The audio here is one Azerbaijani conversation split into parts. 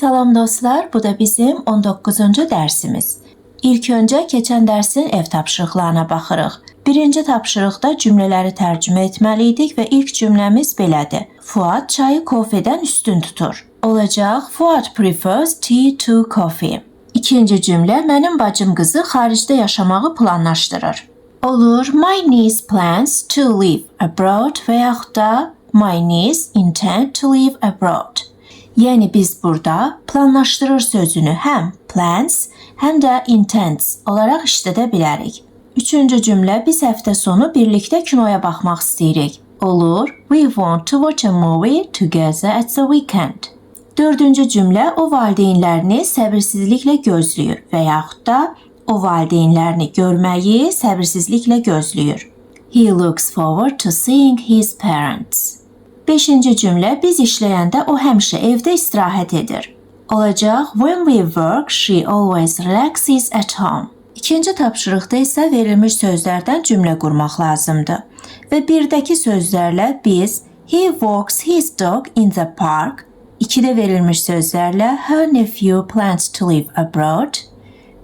Salam dostlar, bu da bizim 19. Dərsimiz. İlk öncə keçən dərsin ev tapşırıqlarına baxırıq. Birinci tapşırıqda cümlələri tərcümə etməli idik və ilk cümləmiz belədir. Fuad çayı kofedən üstün tutur. Olacaq Fuad prefers tea to coffee. İkinci cümlə mənim bacım qızı xaricdə yaşamağı planlaşdırır. Olur my niece plans to live abroad və yaxud da my niece intend to live abroad. Yəni biz burada planlaşdırır sözünü həm plans, həm də intends olaraq işlədə bilərik. Üçüncü cümlə biz həftə sonu birlikdə kinoya baxmaq istəyirik. Olur. We want to watch a movie together at the weekend. Dördüncü cümlə o valideynlərini səbirsizliklə gözləyir və yaxud da o valideynlərini görməyi səbirsizliklə gözləyir. He looks forward to seeing his parents. Beşinci cümlə biz işləyəndə o həmişə evdə istirahət edir. Olacaq when we work she always relaxes at home. İkinci tapşırıqda isə verilmiş sözlərdən cümlə qurmaq lazımdır. Və birdəki sözlərlə biz he walks his dog in the park, ikidə verilmiş sözlərlə her nephew plans to live abroad,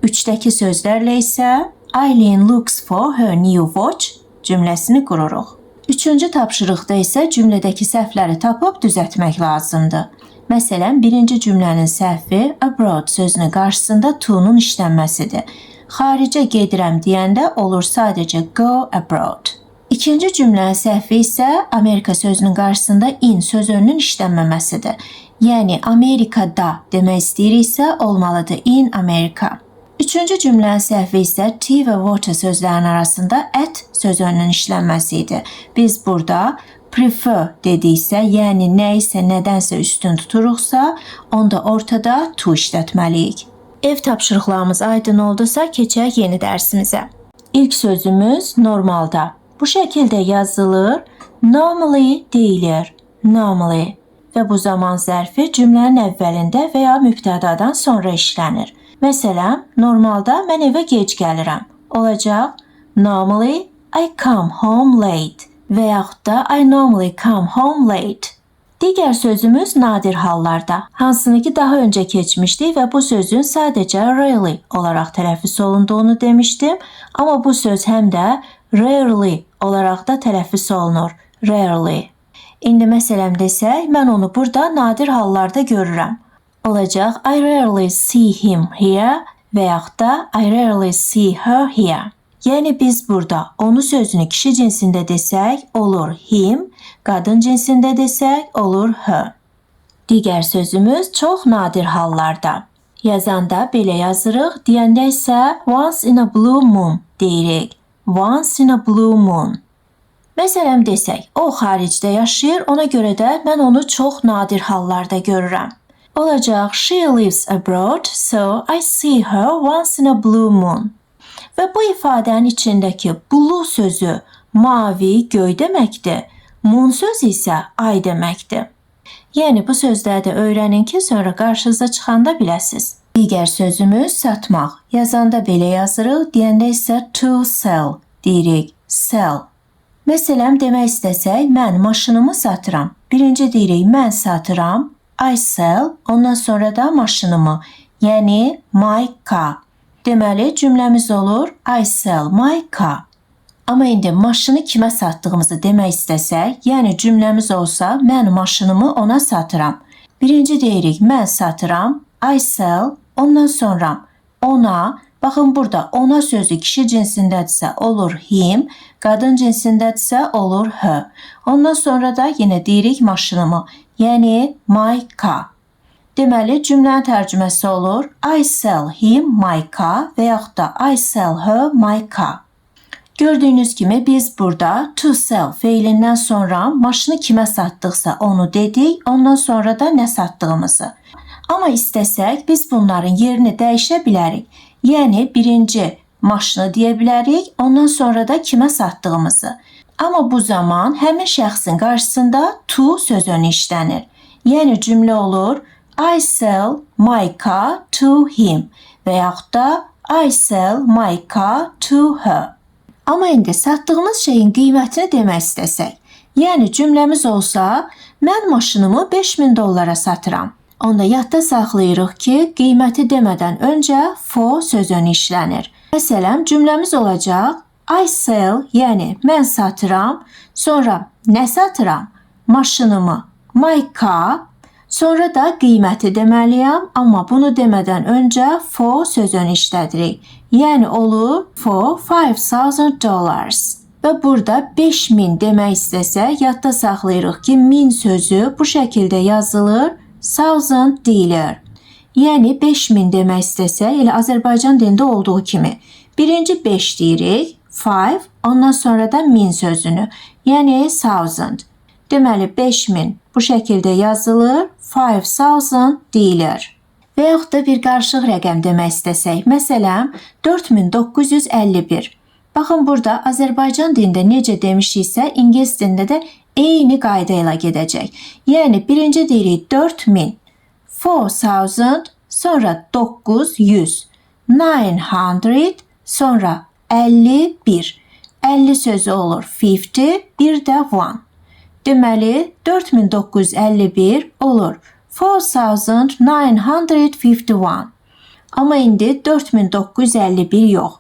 üçdəki sözlərlə isə Eileen looks for her new watch cümləsini qururuq. Üçüncü tapşırıqda isə cümlədəki səhvləri tapıb düzəltmək lazımdır. Məsələn, birinci cümlənin səhvi abroad sözünün qarşısında to-nun işlənməsidir. Xaricə gedirəm deyəndə olur sadəcə go abroad. İkinci cümlənin səhvi isə Amerika sözünün qarşısında in söz önünün işlənməməsidir. Yəni Amerikada demək istəyiriksə olmalıdır in America. Üçüncü cümlənin səhvi isə tea və water sözlərinin arasında at söz önünün işlənməsi idi. Biz burada prefer dediksə, yəni nə isə nədənsə üstün tuturuqsa, onda ortada to işlətməliyik. Ev tapşırıqlarımız aydın oldusa, keçək yeni dərsimizə. İlk sözümüz normalda. Bu şəkildə yazılır. Normally deyilir. Normally. Və bu zaman zərfi cümlənin əvvəlində və ya mübtədadan sonra işlənir. Məsələn, normalda mən evə gec gəlirəm. Olacaq normally I come home late və yaxud da I normally come home late. Digər sözümüz nadir hallarda, hansını ki daha öncə keçmişdik və bu sözün sadəcə rarely olaraq tələffüz olunduğunu demişdim. Amma bu söz həm də rarely olaraq da tələffüz olunur. Rarely. İndi məsələn desək, mən onu burada nadir hallarda görürəm. Olacaq I rarely see him here və yaxud da I rarely see her here. Yəni biz burada onu sözünü kişi cinsində desək olur him, qadın cinsində desək olur her. Digər sözümüz çox nadir hallarda. Yazanda belə yazırıq, deyəndə isə once in a blue moon deyirik. Once in a blue moon. Məsələn desək, o xaricdə yaşayır, ona görə də mən onu çox nadir hallarda görürəm. Olacaq she lives abroad, so I see her once in a blue moon. Və bu ifadənin içindəki blue sözü mavi, göy deməkdir. Moon sözü isə ay deməkdir. Yəni bu sözləri də öyrənin ki, sonra qarşınıza çıxanda biləsiniz. Digər sözümüz satmaq. Yazanda belə yazırıq, deyəndə isə to sell deyirik. Sell. Məsələn, demək istəsək, mən maşınımı satıram. Birinci deyirik, mən satıram. I sell. Ondan sonra da maşınımı, yəni my car. Deməli, cümləmiz olur I sell my car. Amma indi maşını kimə satdığımızı demək istəsək, yəni cümləmiz olsa, mən maşınımı ona satıram. Birinci deyirik, mən satıram, I sell, ondan sonra ona, baxın burada ona sözü kişi cinsindədirsə olur him, qadın cinsindədirsə olur her. Ondan sonra da yenə deyirik maşınımı, yəni my car. Deməli, cümlənin tərcüməsi olur I sell him my car və yaxud da I sell her my car. Gördüyünüz kimi biz burada to sell feilindən sonra maşını kimə satdıqsa onu dedik, ondan sonra da nə satdığımızı. Amma istəsək biz bunların yerini dəyişə bilərik. Yəni birinci maşını deyə bilərik, ondan sonra da kimə satdığımızı. Amma bu zaman həmin şəxsin qarşısında to söz önü işlənir. Yəni cümlə olur I sell my car to him və yaxud da I sell my car to her. Amma indi satdığımız şeyin qiymətini demək istəsək, yəni cümləmiz olsa, mən maşınımı 5000 dollara satıram. Onda yadda saxlayırıq ki, qiyməti demədən öncə for sözünü işlənir. Məsələn, cümləmiz olacaq I sell, yəni mən satıram, sonra nə satıram? Maşınımı, my car, sonra da qiyməti deməliyəm, amma bunu demədən öncə for sözünü işlədirik. Yəni olur for $5,000. Və burada 5000 demək istəsək, yadda saxlayırıq ki, 1000 sözü bu şəkildə yazılır, thousand deyilir. Yəni 5000 demək istəsək, elə Azərbaycan dilində olduğu kimi. Birinci 5 deyirik, 5, ondan sonra da 1000 sözünü, yəni thousand. Deməli 5000 bu şəkildə yazılır, 5000 deyilir. Və yaxud da bir qarışıq rəqəm demək istəsək, məsələn 4951. Baxın burada Azərbaycan dilində necə demişiksə, ingilis dilində də eyni qayda ilə gedəcək. Yəni birinci deyirik 4000, 4000, sonra 900, 900, sonra 51. 50 sözü olur 50, bir də 1. Deməli 4951 olur 4951. Amma indi 4951 yox,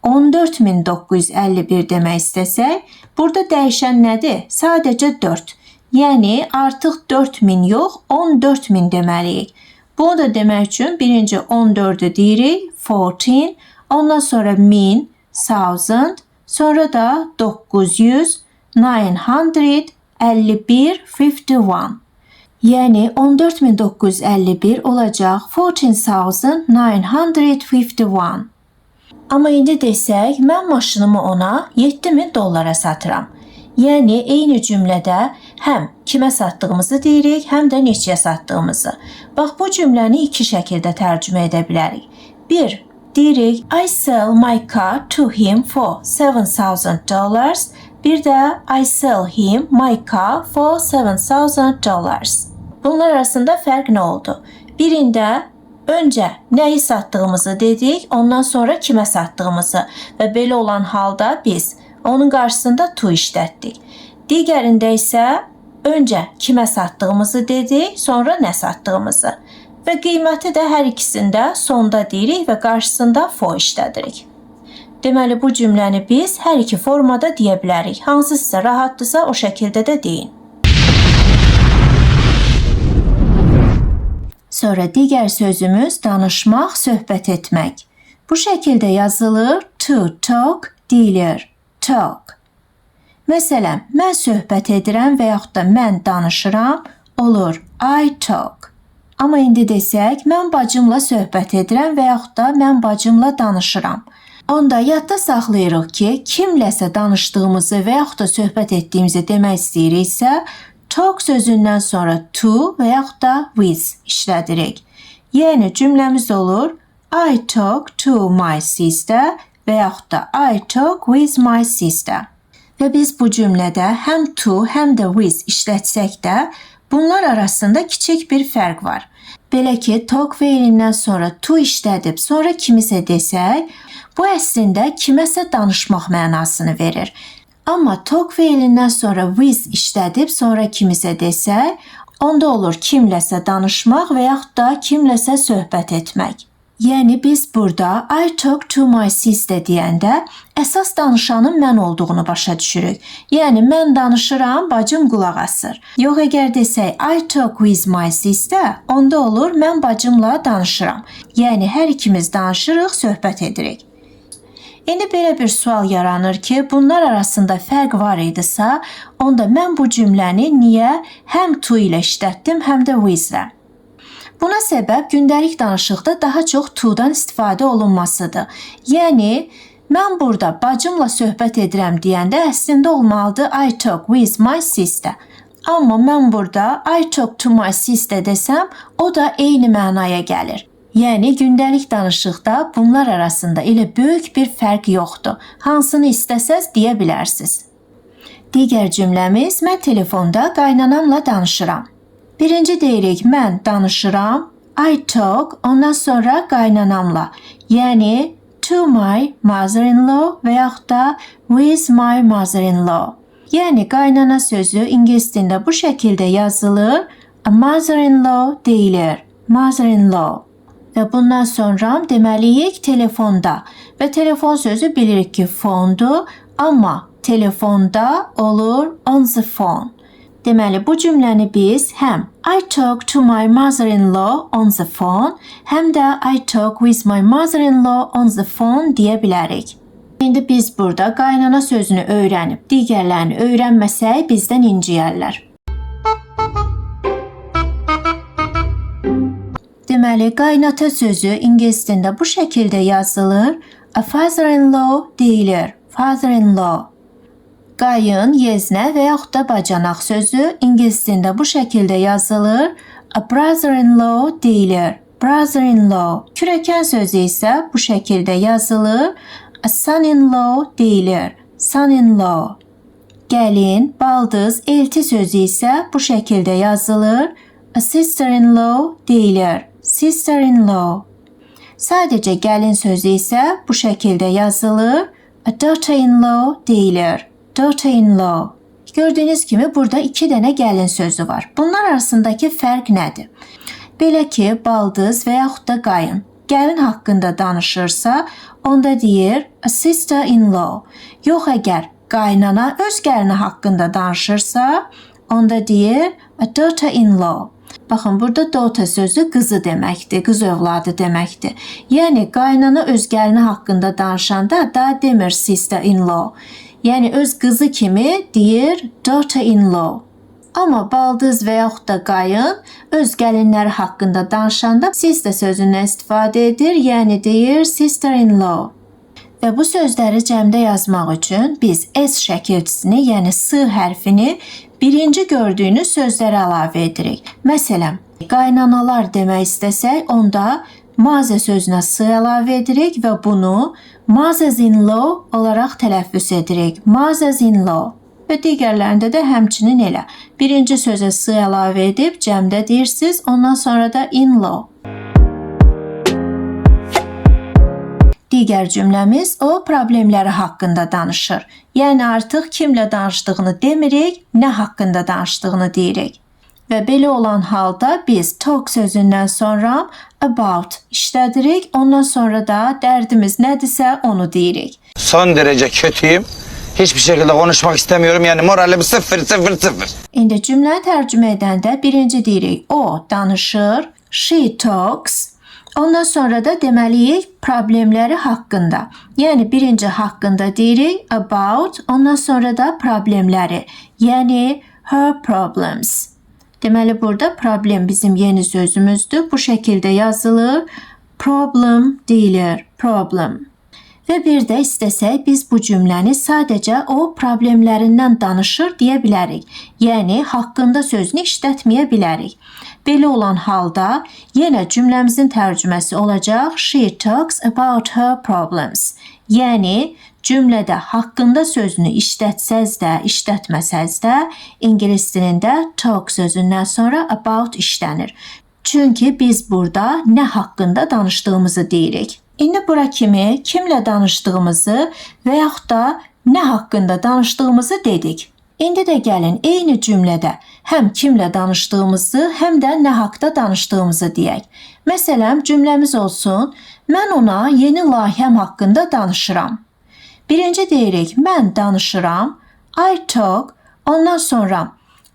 14951 demək istəsək, burada dəyişən nədir? Sadəcə 4. Yəni artıq 4000 yox, 14000 deməliyik. Bunu da demək üçün birinci 14-ü deyirik, 14, ondan sonra 1000, thousand, sonra da 900, 951, 51. Yəni 14951 olacaq 14951. Amma indi desək, mən maşınımı ona 7000 dollara satıram. Yəni eyni cümlədə həm kimə satdığımızı deyirik, həm də neçəyə satdığımızı. Bax bu cümləni iki şəkildə tərcümə edə bilərik. 1. Deyirik I sell my car to him for $7,000. Bir də I sell him my car for $7,000. Bunlar arasında fərq nə oldu? Birində öncə nəyi satdığımızı dedik, ondan sonra kimə satdığımızı və belə olan halda biz onun qarşısında to işlətdik. Digərində isə öncə kimə satdığımızı dedik, sonra nə satdığımızı və qiyməti də hər ikisində sonda deyirik və qarşısında for işlədirik. Deməli bu cümləni biz hər iki formada deyə bilərik. Hansı sizə rahatdırsa o şəkildə də deyin. Sonra digər sözümüz danışmaq, söhbət etmək. Bu şəkildə yazılır to talk deyilir. Talk. Məsələn, mən söhbət edirəm və yaxud da mən danışıram olur I talk. Amma indi desək, mən bacımla söhbət edirəm və yaxud da mən bacımla danışıram. Onda yadda saxlayırıq ki, kimləsə danışdığımızı və yaxud da söhbət etdiyimizi demək istəyiriksə, talk sözündən sonra to və yaxud da with işlədirik. Yəni cümləmiz olur I talk to my sister və yaxud da I talk with my sister. Və biz bu cümlədə həm to, həm də with işlətsək də bunlar arasında kiçik bir fərq var. Belə ki, talk feilindən sonra to işlədib, sonra kimisə desək, bu əslində kiməsə danışmaq mənasını verir. Amma talk feilindən sonra with işlədib, sonra kimisə desək, onda olur kimləsə danışmaq və yaxud da kimləsə söhbət etmək. Yəni biz burada I talk to my sister deyəndə əsas danışanın mən olduğunu başa düşürük. Yəni mən danışıram, bacım qulaq asır. Yox, əgər desək I talk with my sister, onda olur mən bacımla danışıram. Yəni hər ikimiz danışırıq, söhbət edirik. İndi belə bir sual yaranır ki, bunlar arasında fərq var idisə, onda mən bu cümləni niyə həm to ilə işlətdim, həm də with ilə? Buna səbəb gündəlik danışıqda daha çox to-dan istifadə olunmasıdır. Yəni mən burada bacımla söhbət edirəm deyəndə əslində olmalıdır I talk with my sister. Amma mən burada I talk to my sister desəm, o da eyni mənaya gəlir. Yəni gündəlik danışıqda bunlar arasında elə böyük bir fərq yoxdur. Hansını istəsəz deyə bilərsiniz. Digər cümləmiz mən telefonda qaynanamla danışıram. Birinci deyirik mən danışıram, I talk, ondan sonra qaynanamla. Yəni to my mother-in-law və yaxud da with my mother-in-law. Yəni qaynana sözü ingilis dilində bu şəkildə yazılır, a mother-in-law deyilir. Mother-in-law. Və bundan sonra deməliyik telefonda. Və telefon sözü bilirik ki, phone'dur, amma telefonda olur on the phone. Deməli bu cümləni biz həm I talk to my mother-in-law on the phone, həm də I talk with my mother-in-law on the phone deyə bilərik. İndi biz burada qaynana sözünü öyrənib digərlərini öyrənməsək bizdən inciyərlər. Deməli, qaynata sözü ingilis dilində bu şəkildə yazılır. A father-in-law deyilir. Father-in-law. Qayın, yeznə və yaxud da bacanaq sözü ingilis dilində bu şəkildə yazılır. A brother-in-law deyilir. Brother-in-law. Kürəkən sözü isə bu şəkildə yazılır. A son-in-law deyilir. Son-in-law. Gəlin, baldız, elti sözü isə bu şəkildə yazılır. A sister-in-law deyilir. Sister-in-law. Sadəcə gəlin sözü isə bu şəkildə yazılır. A daughter-in-law deyilir. Daughter-in-law. Gördüyünüz kimi burada iki dənə gəlin sözü var. Bunlar arasındakı fərq nədir? Belə ki, baldız və yaxud da qayın gəlin haqqında danışırsa, onda deyir a sister-in-law. Yox əgər qaynana öz gəlini haqqında danışırsa, onda deyir a daughter-in-law. Baxın, burada daughter sözü qızı deməkdir, qız övladı deməkdir. Yəni qaynana öz gəlini haqqında danışanda da demir sister-in-law. Yəni öz qızı kimi deyir daughter-in-law. Amma baldız və yaxud da qayın öz gəlinləri haqqında danışanda sister sözündən istifadə edir, yəni deyir sister-in-law. Və bu sözləri cəmdə yazmaq üçün biz S şəkilçisini, yəni S hərfini birinci gördüyünüz sözlərə əlavə edirik. Məsələn, qaynanalar demək istəsək, onda mother sözünə S əlavə edirik və bunu mothers-in-law olaraq tələffüz edirik. Mothers-in-law. Və digərlərində də həmçinin elə. Birinci sözə S əlavə edib cəmdə deyirsiniz, ondan sonra da in-law. Digər cümləmiz o problemləri haqqında danışır. Yəni artıq kimlə danışdığını demirik, nə haqqında danışdığını deyirik. Və belə olan halda biz talk sözündən sonra about işlədirik. Ondan sonra da dərdimiz nədirsə onu deyirik. Son derece kötüyüm. Hiçbir şekilde konuşmak istemiyorum. Yani moralim 0 0 0. İndi cümləni tərcümə edəndə birinci deyirik o danışır, she talks. Ondan sonra da deməliyik problemləri haqqında. Yəni birinci haqqında deyirik about, ondan sonra da problemləri. Yəni her problems. Deməli burada problem bizim yeni sözümüzdür. Bu şəkildə yazılır. Problem deyilir. Problem. Və bir də istəsək biz bu cümləni sadəcə o problemlərindən danışır deyə bilərik. Yəni haqqında sözünü işlətməyə bilərik. Belə olan halda yenə cümləmizin tərcüməsi olacaq she talks about her problems. Yəni cümlədə haqqında sözünü işlətsəz də, işlətməsəz də ingilis dilində talk sözündən sonra about işlənir. Çünki biz burada nə haqqında danışdığımızı deyirik. İndi bura kimi kimlə danışdığımızı və yaxud da nə haqqında danışdığımızı dedik. İndi də gəlin eyni cümlədə həm kimlə danışdığımızı, həm də nə haqda danışdığımızı deyək. Məsələn, cümləmiz olsun: Mən ona yeni layihəm haqqında danışıram. Birinci deyirik mən danışıram, I talk. Ondan sonra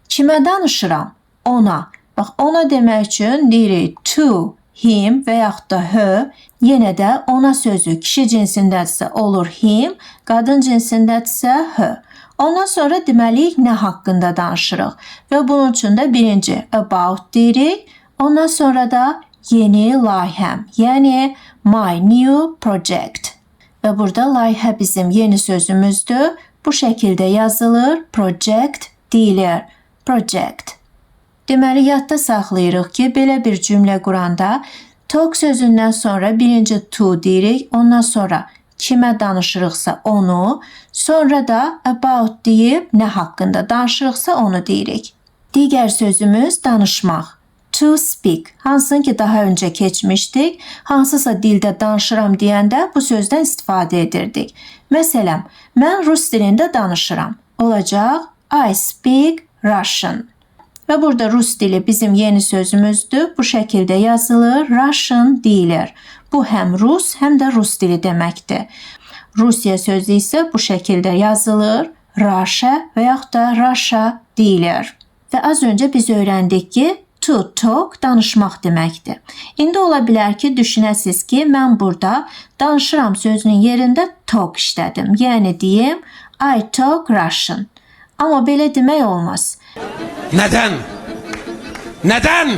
kimə danışıram? Ona. Bax, ona demək üçün deyirik to him və yaxud da her. Yenə də ona sözü kişi cinsindədirsə olur him, qadın cinsindədirsə her. Ondan sonra deməliyik nə haqqında danışırıq və bunun üçün də birinci about deyirik. Ondan sonra da yeni layihəm, yəni my new project. Və burada layihə bizim yeni sözümüzdür. Bu şəkildə yazılır. Project deyilir. Project. Deməli, yadda saxlayırıq ki, belə bir cümlə quranda talk sözündən sonra birinci to deyirik, ondan sonra kimə danışırıqsa onu, sonra da about deyib nə haqqında danışırıqsa onu deyirik. Digər sözümüz danışmaq. To speak. Hansını ki daha öncə keçmişdik, hansısa dildə danışıram deyəndə bu sözdən istifadə edirdik. Məsələn, mən rus dilində danışıram. Olacaq I speak Russian. Və burada rus dili bizim yeni sözümüzdür. Bu şəkildə yazılır, Russian deyilir. Bu həm rus, həm də rus dili deməkdir. Rusiya sözü isə bu şəkildə yazılır, Russia və yaxud da Russia deyilir. Və az öncə biz öyrəndik ki, to talk danışmaq deməkdir. İndi ola bilər ki, düşünəsiz ki, mən burada danışıram sözünün yerində talk işlədim. Yəni deyim I talk Russian. Amma belə demək olmaz. Neden? Neden?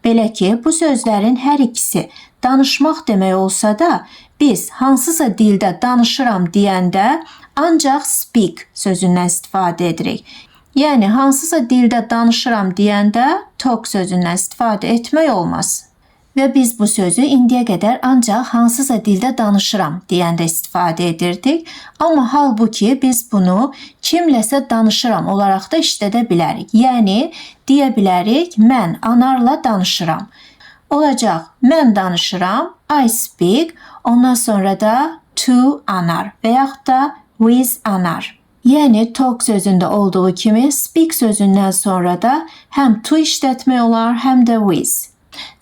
Belə ki, bu sözlərin hər ikisi danışmaq demək olsa da, biz hansısa dildə danışıram deyəndə ancaq speak sözündən istifadə edirik. Yəni hansısa dildə danışıram deyəndə talk sözündən istifadə etmək olmaz. Və biz bu sözü indiyə qədər ancaq hansısa dildə danışıram deyəndə istifadə edirdik. Amma halbuki biz bunu kimləsə danışıram olaraq da işlədə bilərik. Yəni deyə bilərik mən Anarla danışıram. Olacaq mən danışıram, I speak, ondan sonra da to Anar və yaxud da with Anar. Yəni talk sözündə olduğu kimi speak sözündən sonra da həm to işlətmək olar, həm də with.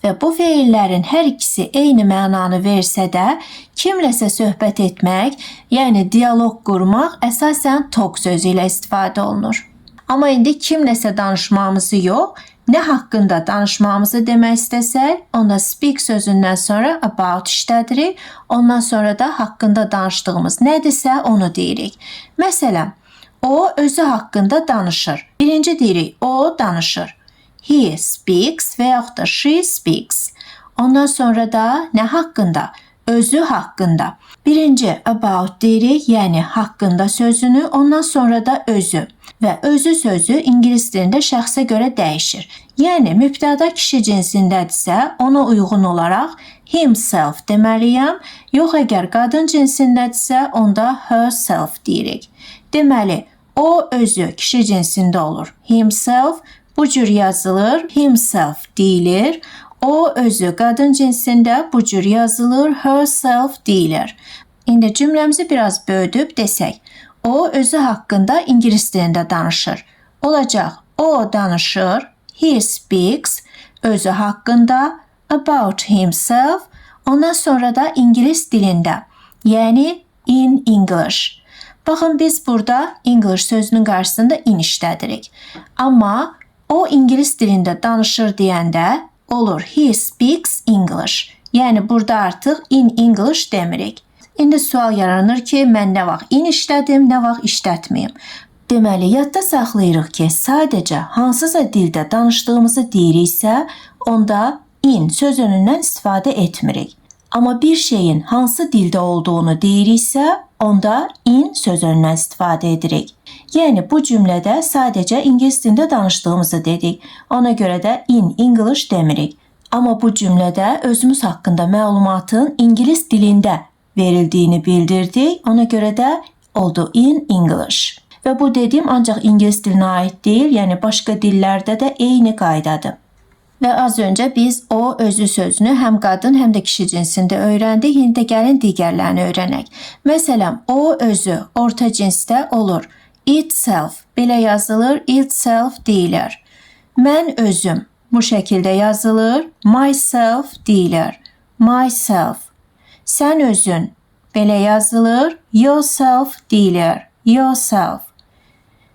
Və bu feillərin hər ikisi eyni mənanı versə də, kimləsə söhbət etmək, yəni dialoq qurmaq əsasən talk sözü ilə istifadə olunur. Amma indi kimləsə danışmağımızı yox, nə haqqında danışmağımızı demək istəsək, onda speak sözündən sonra about işlədirik. Ondan sonra da haqqında danışdığımız nədirsə onu deyirik. Məsələn, o özü haqqında danışır. Birinci deyirik, o danışır. He speaks və yaxud da she speaks. Ondan sonra da nə haqqında? Özü haqqında. Birinci about deyirik, yəni haqqında sözünü, ondan sonra da özü. Və özü sözü ingilis dilində şəxsə görə dəyişir. Yəni mübtəda kişi cinsindədirsə, ona uyğun olaraq himself deməliyəm. Yox, əgər qadın cinsindədirsə, onda herself deyirik. Deməli, o özü kişi cinsində olur. Himself bu cür yazılır, himself deyilir. O özü qadın cinsində bu cür yazılır, herself deyilir. İndi cümləmizi biraz böyüdüb desək. O özü haqqında ingilis dilində danışır. Olacaq o danışır, he speaks, özü haqqında, about himself, ondan sonra da ingilis dilində, yəni in English. Baxın biz burada English sözünün qarşısında in işlədirik. Amma o ingilis dilində danışır deyəndə olur he speaks English. Yəni burada artıq in English demirik. İndi sual yaranır ki, mən nə vaxt in işlədim, nə vaxt işlətməyim. Deməli, yadda saxlayırıq ki, sadəcə hansısa dildə danışdığımızı deyiriksə, onda in söz önündən istifadə etmirik. Amma bir şeyin hansı dildə olduğunu deyiriksə, onda in söz önündən istifadə edirik. Yəni bu cümlədə sadəcə ingilis dilində danışdığımızı dedik. Ona görə də in English demirik. Amma bu cümlədə özümüz haqqında məlumatın ingilis dilində verildiyini bildirdik. Ona görə də oldu in English. Və bu dediyim ancaq ingilis dilinə aid deyil, yəni başqa dillərdə də eyni qaydadır. Və az öncə biz o özü sözünü həm qadın, həm də kişi cinsində öyrəndik. İndi də gəlin digərlərini öyrənək. Məsələn, o özü orta cinsdə olur. Itself belə yazılır, itself deyilir. Mən özüm bu şəkildə yazılır, myself deyilir. Myself. Sən özün belə yazılır, yourself deyilir. Yourself.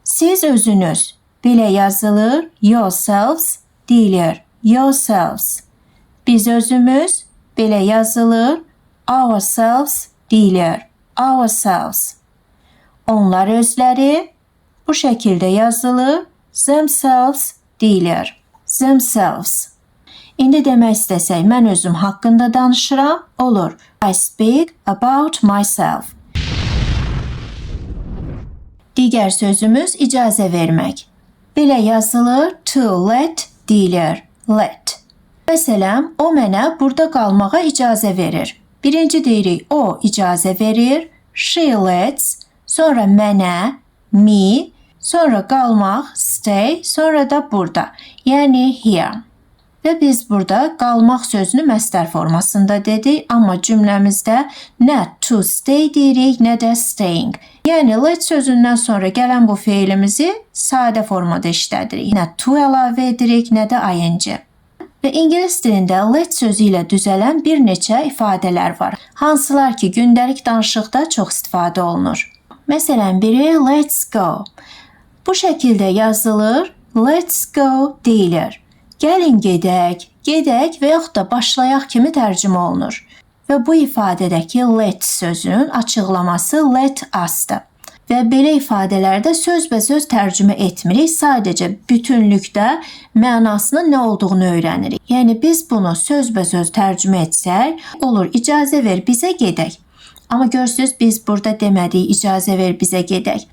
Siz özünüz belə yazılır, yourselves deyilir. Yourselves. Biz özümüz belə yazılır, ourselves deyilir. Ourselves. Onlar özləri bu şəkildə yazılır, themselves deyilir. Themselves. İndi demək istəsək, mən özüm haqqında danışıram, olur. I speak about myself. Digər sözümüz icazə vermək. Belə yazılır, to let deyilir. Let. Məsələn, o mənə burada qalmağa icazə verir. Birinci deyirik, o icazə verir, she lets, sonra mənə, me, sonra qalmaq, stay, sonra da burada, yəni here. Və biz burada qalmaq sözünü məstər formasında dedik, amma cümləmizdə nə to stay deyirik, nə də staying. Yəni let sözündən sonra gələn bu feilimizi sadə formada işlədirik. Nə to əlavə edirik, nə də ing. Və ingilis dilində let sözü ilə düzələn bir neçə ifadələr var. Hansılar ki, gündəlik danışıqda çox istifadə olunur. Məsələn, biri let's go. Bu şəkildə yazılır, let's go deyilir. Gəlin gedək, gedək və yaxud da başlayaq kimi tərcümə olunur. Və bu ifadədəki let sözünün açıqlaması let us-dır. Və belə ifadələrdə sözbəsöz tərcümə etmirik, sadəcə bütünlükdə mənasının nə olduğunu öyrənirik. Yəni biz bunu sözbəsöz tərcümə etsək, olur icazə ver bizə gedək. Amma görürsüz biz burada demədik icazə ver bizə gedək.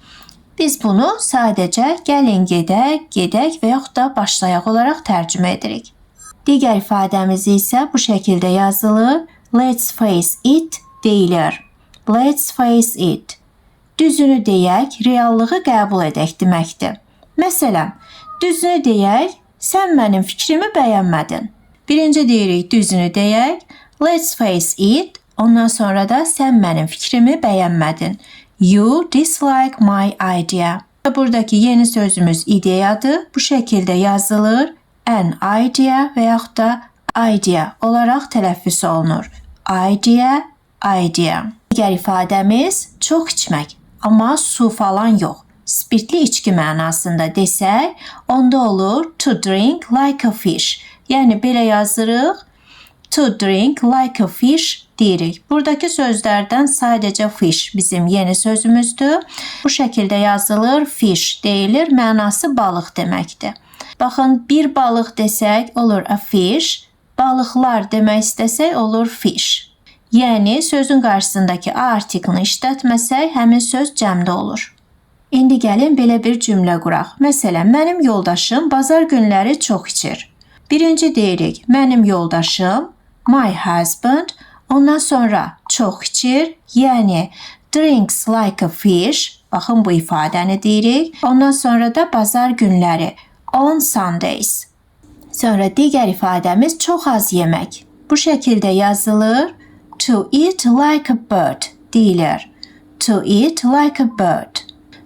Biz bunu sadəcə gəlin gedək, gedək və yaxud da başlayaq olaraq tərcümə edirik. Digər ifadəmiz isə bu şəkildə yazılır. Let's face it deyilir. Let's face it. Düzünü deyək, reallığı qəbul edək deməkdir. Məsələn, düzünü deyək, sən mənim fikrimi bəyənmədin. Birinci deyirik düzünü deyək, let's face it, ondan sonra da sən mənim fikrimi bəyənmədin. You dislike my idea. Buradakı yeni sözümüz ideyadır. Bu şəkildə yazılır. An idea və yaxud da idea olaraq tələffüz olunur. Idea, idea. Digər ifadəmiz çox içmək, amma su falan yox. Spirtli içki mənasında desək, onda olur to drink like a fish. Yəni belə yazırıq. To drink like a fish deyirik. Buradakı sözlərdən sadəcə fish bizim yeni sözümüzdür. Bu şəkildə yazılır fish deyilir. Mənası balıq deməkdir. Baxın, bir balıq desək olur a fish, balıqlar demək istəsək olur fish. Yəni sözün qarşısındakı a artiklini işlətməsək, həmin söz cəmdə olur. İndi gəlin belə bir cümlə quraq. Məsələn, mənim yoldaşım bazar günləri çox içir. Birinci deyirik, mənim yoldaşım, my husband, ondan sonra çox içir, yəni drinks like a fish. Baxın bu ifadəni deyirik. Ondan sonra da bazar günləri, on Sundays. Sonra digər ifadəmiz çox az yemək. Bu şəkildə yazılır. To eat like a bird deyilir. To eat like a bird.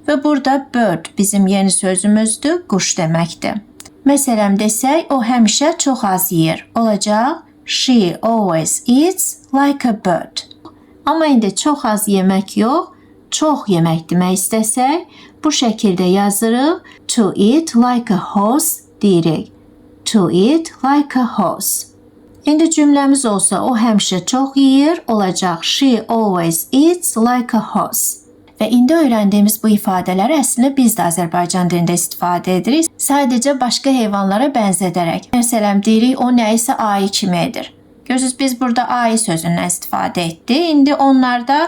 Və burada bird bizim yeni sözümüzdür, quş deməkdir. Məsələn desək, o həmişə çox az yeyir. Olacaq she always eats like a bird. Amma indi çox az yemək yox, çox yemək demək istəsək, bu şəkildə yazırıq. To eat like a horse deyirik. To eat like a horse. İndi cümləmiz olsa o həmişə çox yeyir, olacaq she always eats like a horse. Və indi öyrəndiyimiz bu ifadələri əslində biz də Azərbaycan dilində istifadə edirik. Sadəcə başqa heyvanlara bənzədərək. Məsələn, deyirik o nəyisə ayı kimi edir. Görürsüz, biz burada ayı sözündən istifadə etdik. İndi onlar da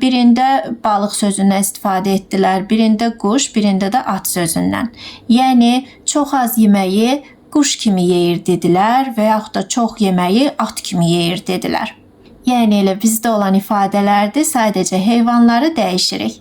birində balıq sözündən istifadə etdilər, birində quş, birində də at sözündən. Yəni çox az yeməyi quş kimi yeyir dedilər və yaxud da çox yeməyi at kimi yeyir dedilər. Yəni elə bizdə olan ifadələrdir, sadəcə heyvanları dəyişirik.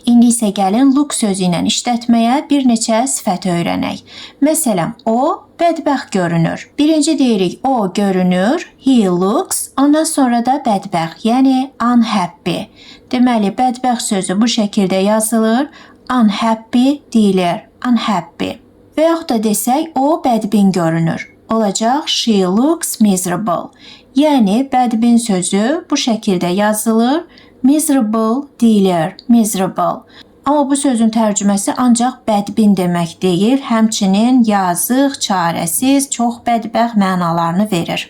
İndi isə gəlin look sözü ilə işlətməyə bir neçə sifət öyrənək. Məsələn, o bədbəxt görünür. Birinci deyirik o görünür, he looks, ondan sonra da bədbəxt, yəni unhappy. Deməli, bədbəxt sözü bu şəkildə yazılır, unhappy deyilir, unhappy. Və yaxud da desək o bədbin görünür. Olacaq she looks miserable. Yəni bədbin sözü bu şəkildə yazılır. Miserable deyilir. Miserable. Amma bu sözün tərcüməsi ancaq bədbin demək deyil, həmçinin yazıq, çarəsiz, çox bədbəxt mənalarını verir.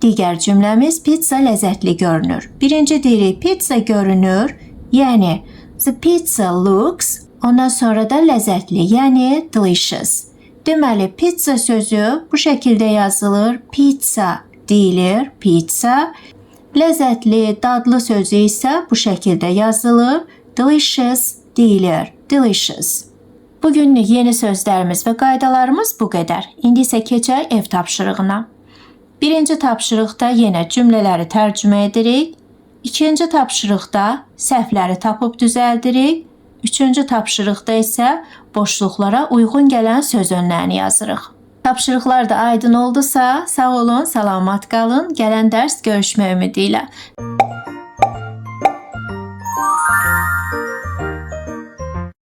Digər cümləmiz pizza ləzzətli görünür. Birinci deyirik pizza görünür, yəni the pizza looks, ondan sonra da ləzzətli, yəni delicious. Deməli pizza sözü bu şəkildə yazılır. Pizza deyilir, pizza. Ləzzətli, dadlı sözü isə bu şəkildə yazılır. Delicious deyilir, delicious. Bugünlük yeni sözlərimiz və qaydalarımız bu qədər. İndi isə keçək ev tapşırığına. Birinci tapşırıqda yenə cümlələri tərcümə edirik. İkinci tapşırıqda səhvləri tapıb düzəldirik. Üçüncü tapşırıqda isə boşluqlara uyğun gələn söz önlərini yazırıq. Tapşırıqlar da aydın oldusa, sağ olun, salamat qalın. Gələn dərs görüşmək ümidi ilə.